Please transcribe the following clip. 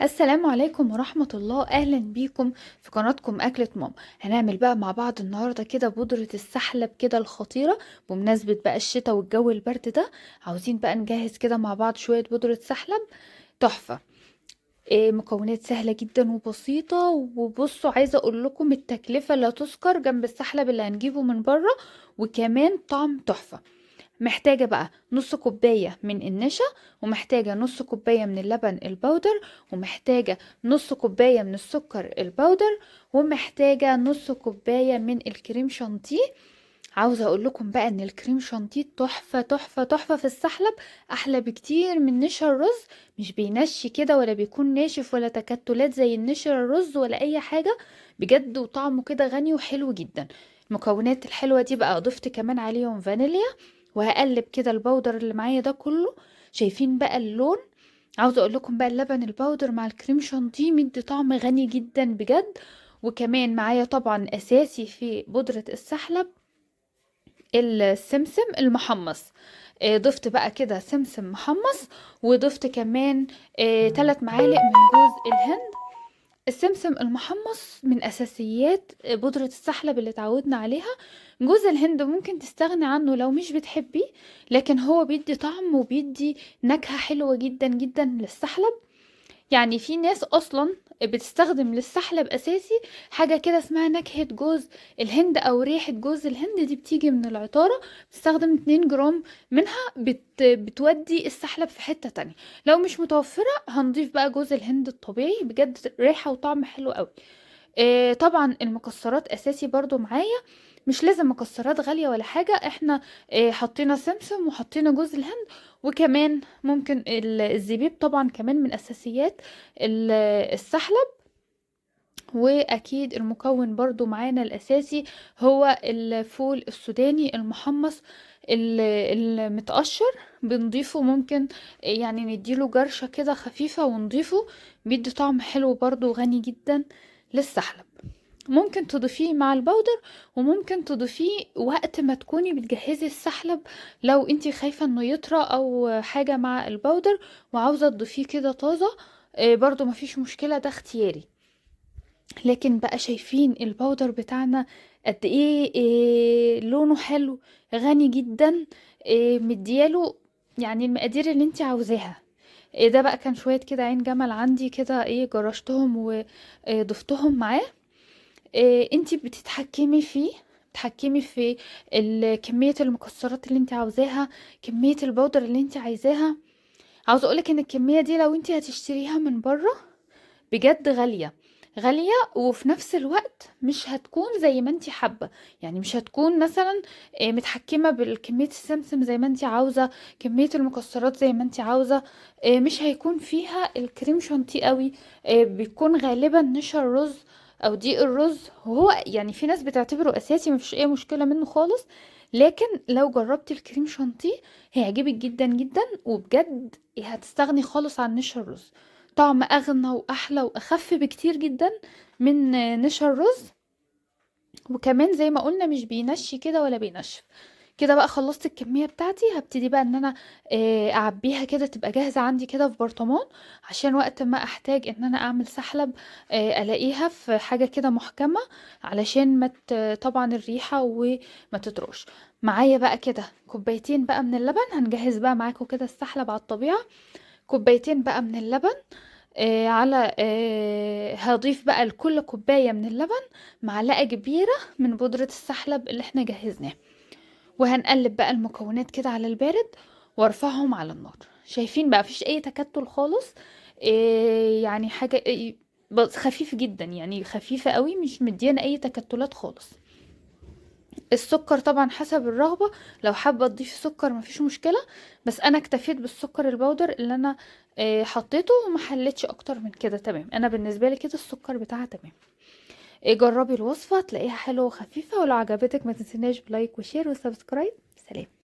السلام عليكم ورحمة الله. أهلا بيكم في قناتكم أكلة ماما. هنعمل بقى مع بعض النهاردة كده بودرة السحلب كده الخطيرة، بمناسبة بقى الشتاء والجو البرد ده، عاوزين بقى نجهز كده مع بعض شوية بودرة سحلب تحفة. مكونات سهلة جدا وبسيطة، وبصوا عايزة اقول لكم التكلفة لا تذكر جنب السحلب اللي هنجيبه من بره، وكمان طعم تحفة. محتاجة بقى نص كوباية من النشا، ومحتاجة نص كوباية من اللبن البودر، ومحتاجة نص كوباية من السكر البودر، ومحتاجة نص كوباية من الكريم شانتيه. عاوزة اقول لكم بقى ان الكريم شانتيه تحفة تحفة تحفة في السحلب، احلى بكتير من نشا الرز، مش بينشي كده ولا بيكون ناشف ولا تكتلات زي النشا الرز ولا اي حاجة بجد، وطعمه كده غني وحلو جدا. المكونات الحلوة دي بقى ضفت كمان عليهم فانيليا، وهقلب كده البودر اللي معايا ده كله. شايفين بقى اللون؟ عاوزة اقول لكم بقى اللبن البودر مع الكريم شانتيه مدي طعم غني جدا بجد. وكمان معايا طبعا اساسي في بودرة السحلب السمسم المحمص، ضفت بقى كده سمسم محمص، وضفت كمان 3 معالق من جوز الهند. السمسم المحمص من اساسيات بودرة السحلب اللي اتعودنا عليها. جوز الهند ممكن تستغني عنه لو مش بتحبيه، لكن هو بيدي طعم وبيدي نكهة حلوة جدا جدا للسحلب. يعني في ناس اصلا بتستخدم للسحلب اساسي حاجة كده اسمها نكهة جوز الهند او ريحة جوز الهند، دي بتيجي من العطارة، بتستخدم 2 جرام منها بتودي السحلب في حتة تانية. لو مش متوفرة هنضيف بقى جوز الهند الطبيعي، بجد ريحة وطعم حلو قوي. طبعا المكسرات اساسي برضو معايا، مش لازم مكسرات غالية ولا حاجة، احنا حطينا سمسم وحطينا جوز الهند، وكمان ممكن الزبيب طبعا كمان من اساسيات السحلب. واكيد المكون برضو معانا الاساسي هو الفول السوداني المحمص المتقشر، بنضيفه ممكن نديله جرشة كده خفيفة ونضيفه، بيدي طعم حلو برضو غني جدا للسحلب. ممكن تضيفيه مع البودر، وممكن تضيفيه وقت ما تكوني بتجهزي السحلب لو انتي خايفة انه يطرى او حاجة مع البودر وعاوزة تضيفيه كده طازة، برضو مفيش مشكلة، ده اختياري. لكن بقى شايفين البودر بتاعنا قد ايه، لونه حلو غني جدا، مدياله المقادير اللي انتي عاوزاها. ده بقى كان شوية كده عين جمل عندي كده، جرشتهم وضفتهم معاه. انتي بتتحكمي فيه، بتتحكمي في كمية المكسرات اللي انتي عاوزاها، كمية البودر اللي انتي عايزاها. عاوزة اقولك ان الكمية دي لو انتي هتشتريها من بره بجد غالية غالية، وفي نفس الوقت مش هتكون زي ما انتي حابة، مش هتكون مثلا، متحكمة بالكمية السمسم زي ما انتي عاوزة، كمية المكسرات زي ما انتي عاوزة، مش هيكون فيها الكريم شانتيه قوي، بيكون غالبا نشا الرز او دقيق الرز، وهو في ناس بتعتبره اساسي مفيش اي مشكلة منه خالص، لكن لو جربتي الكريم شانتيه هيعجبك جدا جدا، وبجد هتستغني خالص عن نشا الرز، طعم اغنى واحلى واخف بكتير جدا من نشا الرز، وكمان زي ما قلنا مش بينشي كده ولا بينشف كده. بقى خلصت الكمية بتاعتي، هبتدي بقى ان انا، اعبيها كده تبقى جاهزة عندي كده في برطمان، عشان وقت ما احتاج ان انا اعمل سحلب، الاقيها في حاجة كده محكمة، علشان ما طبعا الريحة وما تطرش. معايا بقى كده كوبايتين بقى من اللبن، هنجهز بقى معاكم كده السحلب على الطبيعة. كوبايتين بقى من اللبن، هضيف بقى لكل كوباية من اللبن معلقة كبيرة من بودرة السحلب اللي احنا جهزناها، وهنقلب بقى المكونات كده على البارد وارفعهم على النار. شايفين بقى مفيش اي تكتل خالص، حاجة، بس خفيف جدا، خفيفة قوي، مش مديانا اي تكتلات خالص. السكر طبعا حسب الرغبة، لو حابة تضيفي سكر مفيش مشكلة، بس انا اكتفيت بالسكر البودر اللي انا، حطيته وما حلتش اكتر من كده. تمام، انا بالنسبة لي كده السكر بتاعها تمام. جربي الوصفة تلاقيها حلوة وخفيفة، ولو عجبتك ما تنسيناش ب like و share و subscribe. سلام.